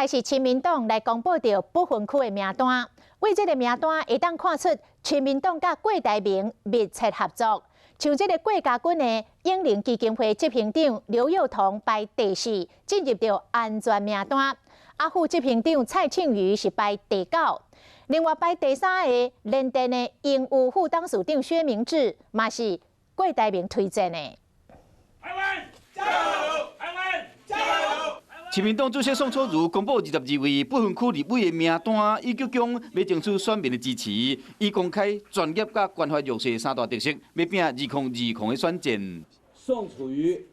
來是親民黨來公布著不分區的名單，對這个名單會當看出親民黨佮郭台銘密切合作。像這个郭家軍的永齡基金會執行長劉宥彤排第四，進入著安全名單。啊，副執行長蔡慶瑜是排第九，另外排第三个聯電的榮譽副董事長薛明志，嘛是郭台銘推薦的。台灣加油！台灣加油！親民黨主席宋楚瑜公布22位不分區立委的名單，以及講欲爭取選民的支持，以公開、專業佮關懷弱勢三大特色，欲拚2020的選戰。宋楚瑜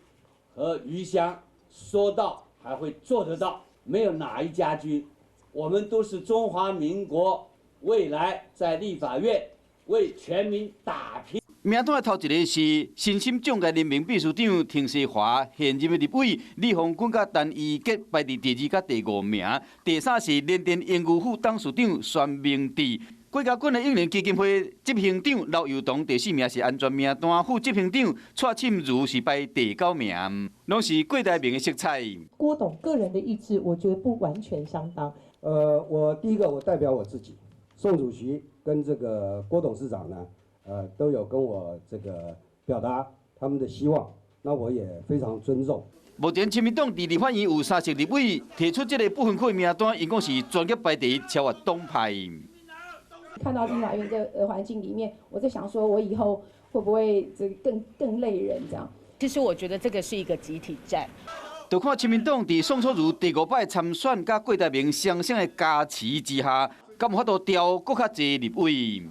和余香說到還會做得到，沒有哪一家軍，我們都是中華民國未來在立法院為全民打拼。名單的頭一个是身心障礙聯盟秘書長程世華，現任的立委李鴻鈞佮陳怡傑排佇第二佮第五名，第三是聯電榮譽副董事長孫明智，郭家軍的永齡基金會執行長劉宥彤第四名是安全名單，副執行長蔡沁如是排第九名，攏是郭台銘的色彩。郭董個人的意志，我覺得不完全相當。我第一個我代表我自己，宋主席跟這個郭董事長呢，都有跟我這個表達他們的希望，那我也非常尊重。目前親民黨佇立法院有三席立委提出這个不分區名單，𪜶講是專業排第一，超越黨派。看到立法院這個環境裡面，我在想說，我以後會不會這個更累人這樣？其實我覺得這個是一個集體戰。就看親民黨佇宋楚瑜第五擺參選，佮郭台銘雙雙的加持之下，敢有法度調閣較濟立委？